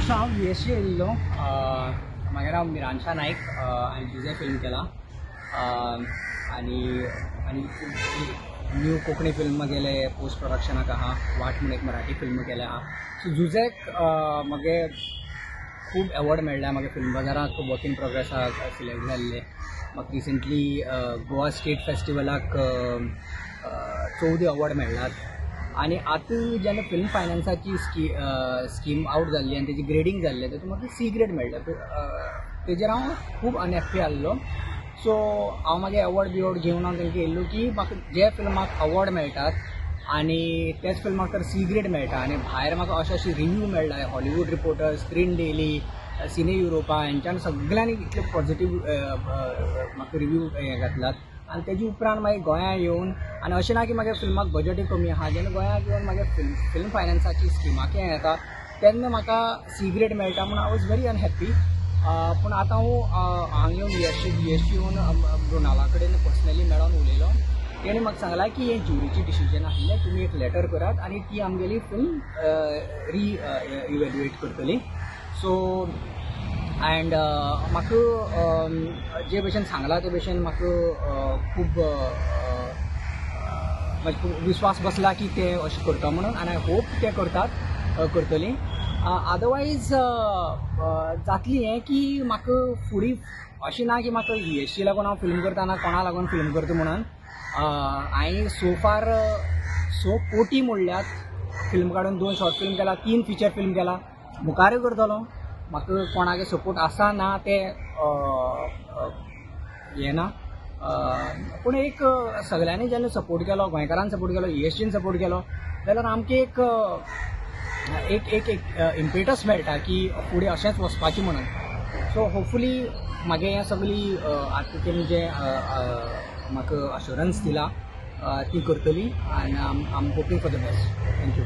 So हांव VSG येयल्लो. मागीर हांव मिरांशा नायक. हांवें जुजे फिल्म केला आनी आनी न्यू कोंकणी फिल्म गेले पोस्ट प्रोडक्शनाक आहा. वाट म्हूण एक मराठी फिल्म केलें आहा. सो जुजेक म्हागे खूब एवॉर्ड मेळ्ळ्या. म्हागे फिल्म बाजाराक वर्क इन प्रोग्रेसाक सिलेक्ट जाल्ले. म्हाका रिसंटली गोवा स्टेट फेस्टिवलाक 14 अवॉर्ड मेळ्ळ्यात. आनी आतां जेन्ना फिल्म फायनान्साची स्कीम आवट जाल्ली आनी तेजी ग्रेडींग जाल्लें, तेतून म्हाका सी ग्रेड मेळ्ळें. तेजेर हांव खूब अनहॅप्पी आसलो. सो हांव मागीर एवॉर्ड बिवॉर्ड घेवन हांव तेंकां येयल्लो की म्हाका जे फिल्माक अवॉर्ड मेळटात आनी तेच फिल्माक तर सी ग्रेड मेळटा आनी भायर म्हाका अशे अशे रिव्यू मेळ्ळा, Hollywood reporter, screen daily, cine Europa, हेंच्यान सगळ्यांनी इतले पॉझिटीव म्हाका रिव्यू हे घातलात. आनी तेजे उपरांत मागीर गोंया येवन, आनी अशें ना की म्हागे फिल्माक बजटूय कमी आहा, जेन्ना गोंयाक येवन म्हागे फिल्म फायनान्साची स्किमाक हें येता तेन्ना म्हाका सी ग्रेड मेळटा म्हूण I was very unhappy. पूण आतां हांव हांगा येवन VSG येवन मृणाला कडेन पर्सनली मेळोन उलयलो. तेणें म्हाका सांगलां की हें ज्युरीची डिसिजन आसलें, तुमी एक लेटर करात आनी ती आमगेली फिल्म री इवेल्युएट करतली. सो एंड म्हाका जे भशेन सांगलां ते भशेन म्हाका खूब विस्वास बसला की ते अशें करता म्हणून, आनी I hope ते करतात करतली. अदरवायज जातली हें की म्हाका फुडें अशें ना की म्हाका VSG लागून हांव फिल्म करता ना कोणा लागून फिल्म करता म्हणून. हांवें सो फार 6 कोटी मोडल्यात फिल्म काडून. 2 शॉर्ट फिल्म केला, 3 फिचर फिल्म केला, मुखारूय करतलो. म्हाका कोणागे सपोर्ट आसा ना ते हें ना, पूण एक सगळ्यांनी जेन्ना सपोर्ट केलो, गोंयकारान सपोर्ट केलो, VSGन सपोर्ट केलो, जाल्यार आमकां एक एक एक एक इम्पेटस मेळटा की फुडें अशेंच वचपाचें म्हणून. सो होपफुली म्हागे हें सगळी आतां तेणी जें म्हाका अश्योरन्स दिला ती करतली आनी I am hoping for the best. Thank you.